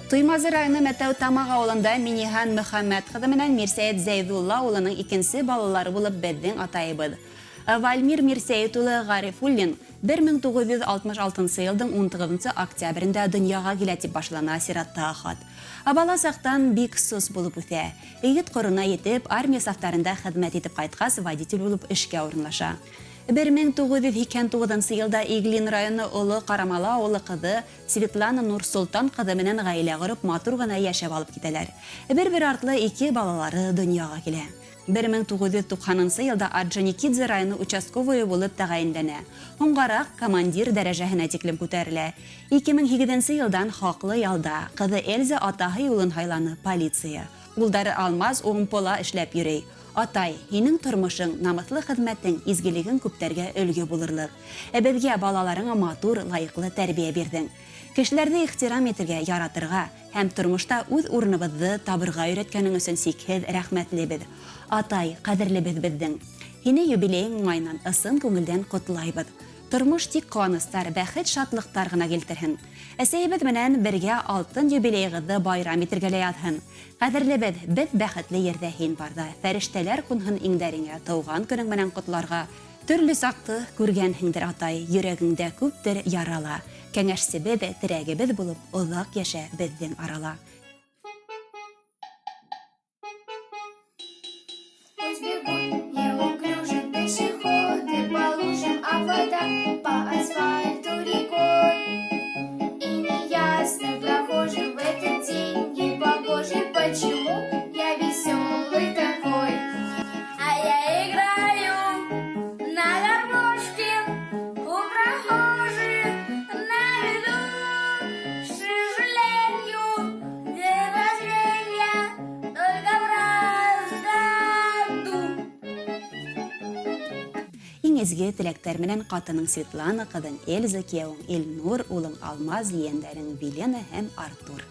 Туймазы районы Мәтәү Тамаҡ ауылында Миниһан Мөхәммәт ҡыҙы менән Мирсәйет Зәйҙулла улының икенсе балалары булып беҙҙең атайыбыҙ Вальмир Мирсәйет улы Ғарифуллин 1966 йылдың 19 октябрендә донъяға килә тип башлана сираттағы хат. Бала саҡтан бик сос булып үҫә. Егет ҡорона етеп, армия сафтарында хеҙмәт итеп ҡайтҡас, водитель булып эшкә урынлаша. 1989 йылда Иглин районы Оло Ҡарамалы ауылы ҡыҙы Светлана Нурсолтан ҡыҙы менән ғаилә ҡороп, матур ғына йәшәп алып китәләр. Бер-бер артлы ике балалары донъяға килә. 1990 йылда Орджоникидзе районы участковыйы булып тәғәйенләнә. Һуңғараҡ командир дәрәжәһенә тиклем күтәрелә. 2008 йылдан хаҡлы ялда. Ҡыҙы Эльза атаһы юлын һайланы, полиция. Улдары Алмаз УМПОла эшләп йөрөй. Атай, һинең тормошоң, намыҫлы хеҙмәтең, изгелегең күптәргә өлгө булырлыҡ. Ә беҙгә, балаларыңа матур, лайыҡлы тәрбиә бирҙең. Кешеләрҙе ихтирам итергә, яратырға һәм тормошта үҙ урыныбыҙҙы табырға өйрәткәнең өсөн сикһеҙ рәхмәтлебеҙ. Атай, ҡәҙерлебеҙ беҙҙең. Һине юбилейың уңайынан ысын күңелдән ҡотлайбыҙ. Тормош тик ҡыуаныстар, бәхет-шатлыҡтар ғына килтерһен. Әсәйебеҙ менән бергә алтын юбилейығыҙҙы байрам итергә лә яҙһын. Ҡәҙерлебеҙ, беҙ бәхетле ерҙә һин барҙа. Фәрештәләр ҡунһын иңдәреңә, тыуған көнөң менән ҡотларға. Төрлө саҡты күргәнһеңдер, атай, йөрәгеңдә күптер яра ла. Кәңәшсебеҙ, терәгебеҙ булып, оҙаҡ йәшә беҙҙең арала. Пусть бегут неуклюже пешеходы по лужам, а вода по асфальту рекой. И неясно прохожим в этот день непогожий, почему я веселый такой. А я играю на гармошке у прохожих на виду. К сожалению, день рождения только в раз в году. Иң изге теләктәр менән ҡатының Светлана, ҡыҙың Эльза, кейәүең Илнур, улың Алмаз, ейәндәрең Вилена һәм Артур.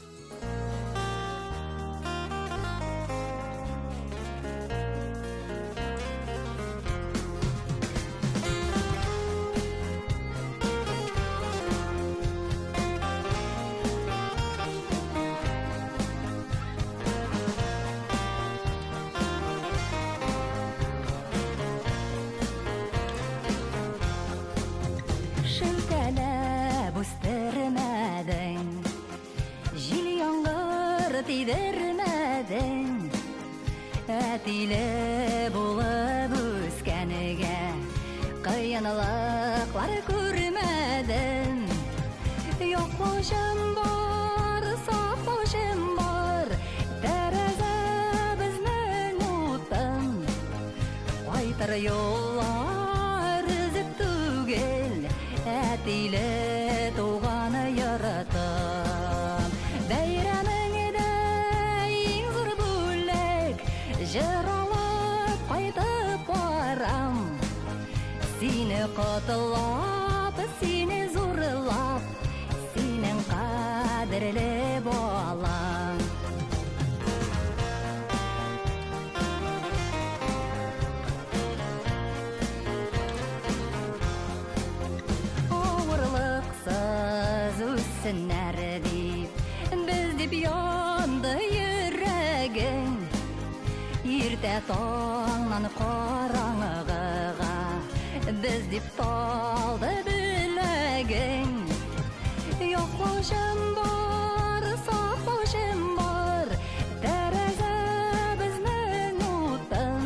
Шелтәләп үҫтермәҙең, җил яңгыр тейҙермәҙең. Әтиле булып үҫкәнгә ҡыйынлыҡлар күрмәҙем. Яҡлаушым бар, саҡлаушым бар, тәрәзәбеҙҙең утын. Ҡайтыр юллар өҙөк түгел, әтиле туған йортом. Бәйрәмеңдә иң ҙур бүләк, җыр алып ҡайтып барам. Сине ҡотлап, сине ҙурлап, синең ҡәҙерле балаң. Ауырлыҡсыз үҫһеннәр дип, беҙ дип янды йөрәгең. Иртә таңнан ҡараңғыға беҙ дип талды беләгең. Яҡлаушым бар, саҡлаушым бар, тәрәзәбеҙҙең утын.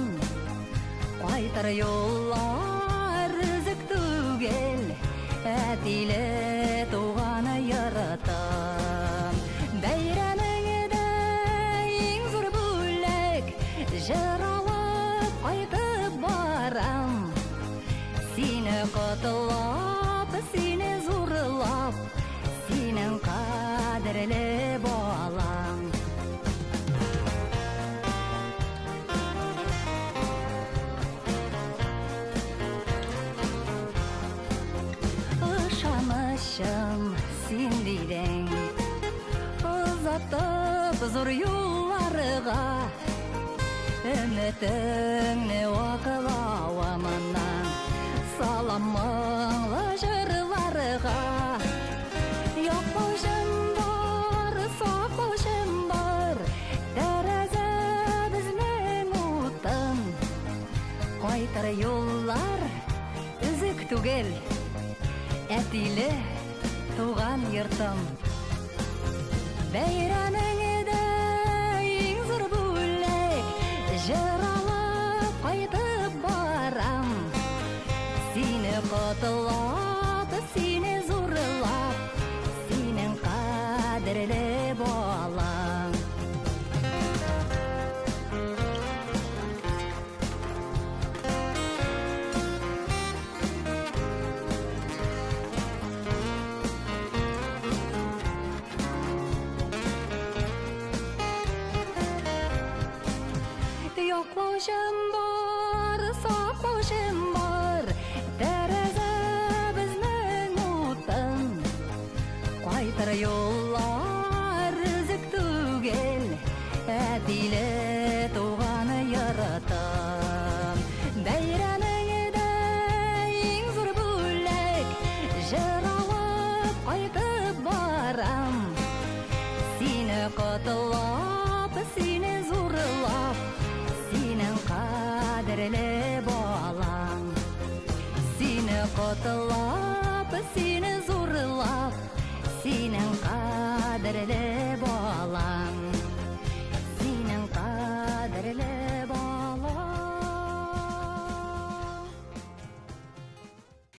Ҡайтыр юллар өҙөк түгел, әтиле туған йортом. Бәйрәмеңдә иң ҙур бүләк, җыр алып ҡайтып барам. Сине ҡотлап, сине ҙурлап, синең ҡәҙерле балаң. Ышанычым син дидең, озатып ҙур юлларға, өмөтөңдө аҡлауымына салам моңло җырларга. Яклаучым бар, саклаучым Кайтыр юллар өзек түгел, әтиле туган йортым. Бәйрәмеңдә иң зур бүләк, җыр алып кайтып барам. Сине котлап, сине зурлап, синең кадерле балаң. Яклаучым бар, саклаучым бар, тәрәзә безнең утын. Кайтыр юллар өзек түгел, әтиле туган йортым. Бәйрәмеңдә иң зур бүләк, җыр алып кайтып барам. Сине котлап, сине зурлап, синең кадерле балаң. Сине котлап, сине зурлап, синең кадерле